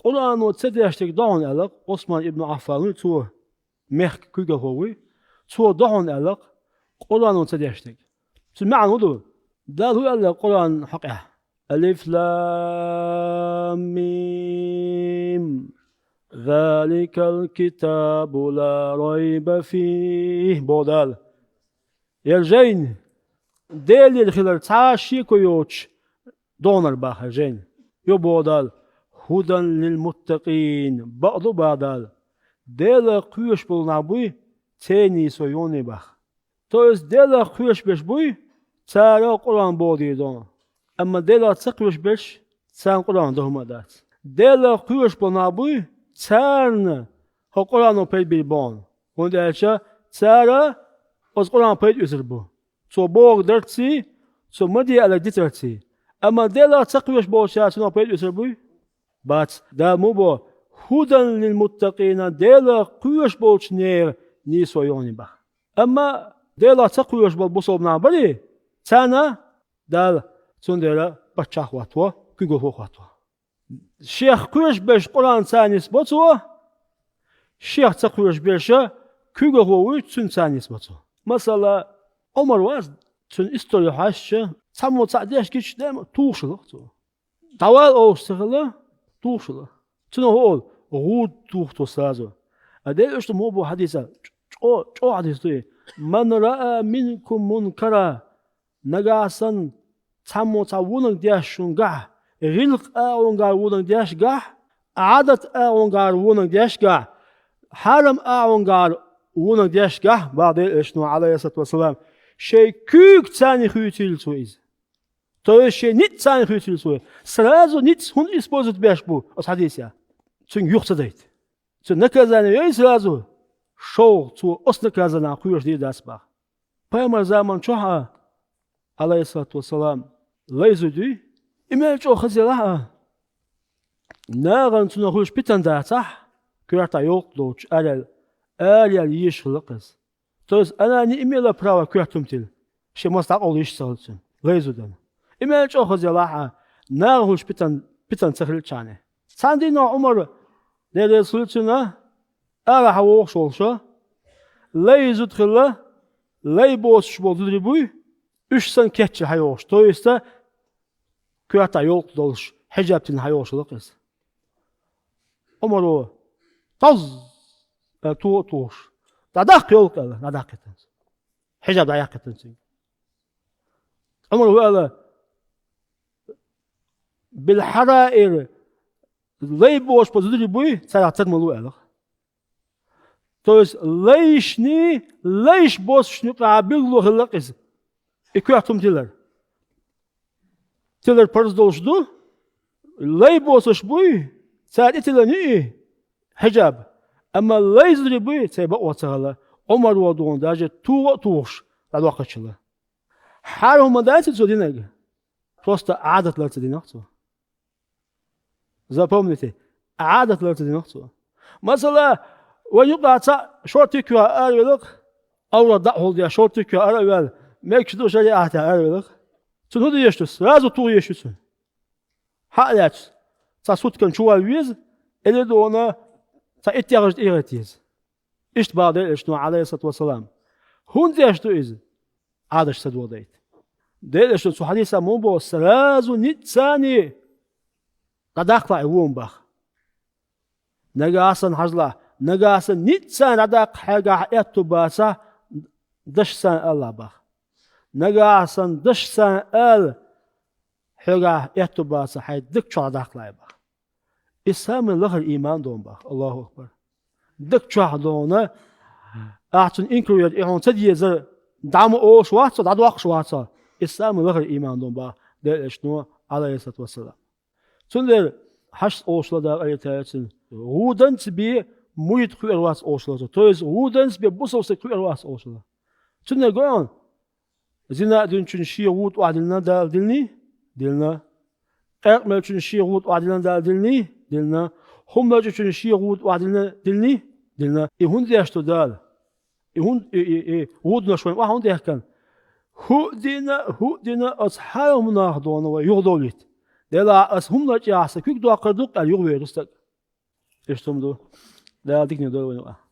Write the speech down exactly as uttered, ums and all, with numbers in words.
Къуръано ца дешнарг догӀун аьлла, Ӏусман ибн Ӏаффан вуй, цо мехка куьйгалхо вуй, цо догӀун аьлла, Къуръано ца дешнарг. Цу маьӀна хӀун ду? Дала хӀун аьлла Къуръан хьокъехь? Алиф лам мим. Заликал китабу ла райба фих. Бо Дала. Яр жайна, Делера хилар цхьа а шеко йоцуш догӀунар баха жайна. Йо бо Дала, хӀудан лил муттакъин, бакъду баха Дала. Делах кхоьруш болу нах буй, церан нийсо йоне баха. То есть Делах кхоьруш берш буй, цара Къуръан боху дийр догӀун. Амма Делах ца кхоьруш берш, царна Къуръан дан хӀума а дац. Делах кхоьруш болу нах буй, царна хӀокху Къуръано пайда бийр богӀун. ХӀунда аьлча цара оцу Къуръан пайда оьцур бу. Цо бохург дарций, цо ма де аьлларг дитарций. Амма Делах ца кхоьруш болчара цунах пайда оьцур буй? Бац. Дала муха бо, хӀудан лил муттакъина, Делах кхоьруш болчу нехан нийсо йоне баха. Амма Делах ца кхоьруш болу бусалба нах барий, царна Дала цундела паччахь а хӀотто, куьйгалхо а хӀотто. Шех кхоьруш берш Къуръан царна нисбо цо, шех ца кхоьруш берша куьйгалхо вуй, цуьнца царна нисбо цо. Масала, Ӏумар вац, цуьнан истори хьаьжча, цхьаммо цхьаъ деш гича, дема тухуш хилла цо. ДӀавала олуш ца хилла, тухуш хилла. Цунах хӀун олу, гӀуда туху тхо сразу. А Делан Элчано муха боху хьадисехь, чӀо-, чӀогӀа хьадис ду и: «Ман раа минкум мункара». Нагахь санна цхьаммо цхьа вониг деш шуна гахь, гӀиллакх агӀонгара вониг деш гахь, Ӏадат агӀонгара вониг деш гахь, хьарам агӀонгара вониг деш гахь, боху Делан Элчано, Ӏалайхиссалату вассалам, шайн куьйга царна хуьйцийла цо иза. То есть шен ницкъ царна хуьйцийла цо. Сразу ницкъ хӀунда использовать беш бу оцу хьадисехь? Цуьнга юха ца дайта. Цуьнан наказание йой сразу, шовгӀа цо оцу наказаниех кхоьруш дийр дац боху. Пайхамар заман чохь а, Ӏалайхиссалату вассалам, лай зуда юй, и мел чӀогӀа хаза елахь а, нахана цунах хуьлуш питана дацахь, коьртахь йовлакх долчу араяьлла, араяьлла езаш хилла-кх иза. То есть она не имела права коьрта хӀума тилла, шен мас дӀакъовла йиш ца хилла цуьнан, лай зудана. И мел чӀогӀа хаза елахь а, нахана хуьлуш питана, питана ца хилчхьана. Цхьана дийнахь Ӏумар, Дела реза хуьлда цунна, арахь вогӀуш волуш, лай зуда хилла, лай боцуш болу зударий буй, уьш санна кеччара хьайогӀуш, то есть коьртахь йовлакх долуш, хьижаб тиллина хьайогӀуш хилла-кх иза. Ӏумаро: «ТӀозз!» аьлла, тугӀа а тухуш: «ДӀадаккха йовлакх!» аьлла, дӀадаккхийтина цо. Хьижаб дӀаяьккхийтина цуьнга. Ӏумара хӀун аьлла: «Билхьараир, лай боцуш болу зударий буй, царах тар ма ло», аьлла. То есть лайшний, лайш боцучун юкъахь билгало хилла-кх иза, и коьрта хӀума тилар. Тилар парз долуш ду, лай боцуш буй, цара тӀетиллина ю и хьижаб, амма лай зударий буй, церан бакъо ца хилла, Ӏумаро дуьйна даже тугӀа а тухуш, дӀадоккхуш хилла. Хьарам хӀума дац цо динарг, просто Ӏадат лар ца дина-кх цо. Запомните, Ӏадат лар ца дина-кх цо. Масала, вайн юкъахь цхьаъ шортик йохь аравелла-кх, Ӏоврат дӀа а хьулдеш, шортик йохь ара а ваьлла, мегаш ду шариӀатехь аравелла-кх. Цунна хӀун дезаш ду? Сразу тугӀа езаш ю цунна. Хьа а лаьцна, цхьа суткана чувалла веза, или дуьйна цхьа итт яхаш тӀехӀитта еза. Иштта боху Делан Элчано, Ӏалайхиссалату вассалам. ХӀунда деш ду иза? Ӏадаташ ца дохадайта. Делан Элчано цу хьадисехь муха боху: «Сразу ницкъ царна дӀадаккхалахь и вон», боху. Нагахь санна, хьажалахь, нагахь санна ницкъ царна дӀадаккха хьегахь аьтто бацахь, дашца царна алалахь, боху. Нагахь санна дашца царна ала хьегахь аьтто бацахь, хьайн даг чохь дӀадаккхалахь, боху. И самый лахара ийман ду, боху. Аллаху акбар! Даг чохь дуьйна, ахь цунна инкар йо, и хьуна ца дезара, дӀа ма олуш вац цо, дӀадоккхуш вац цо. И самый лахара ийман ду, боху Делан Элчано, Ӏалайхиссалату вассалам. Цундела хьашт олуш ла дакъа а тайцина, гӀуданца бен мурид кхуьур вац олуш ла цо. То есть гӀуданца бен бусалба стаг кхуьур вац олуш ла. Цундела гой хьуна, зина а динчун шен гӀуда охьадиллина Дала, диллиний? Диллина. Къаьркъа мелчун шен гӀуда охьадиллина Дала, диллиний? Диллина. ХӀума лачкъачун шен гӀуда охьадиллина, диллиний? Диллина. И хӀунда деш ду Дала? И хӀунда, и, и, и гӀуданаш вайн охьа хӀунда даьхкина? ХӀуъа дина, хӀуъа дина, оцу хьарам нах дуьйна вай юхадовлийта. Делахь аса хӀума лачкъахь сан куьг доккхур ду-кх аьлла, юхавер ву стаг. اشتم دو. لا، ديك ندور وين وقع.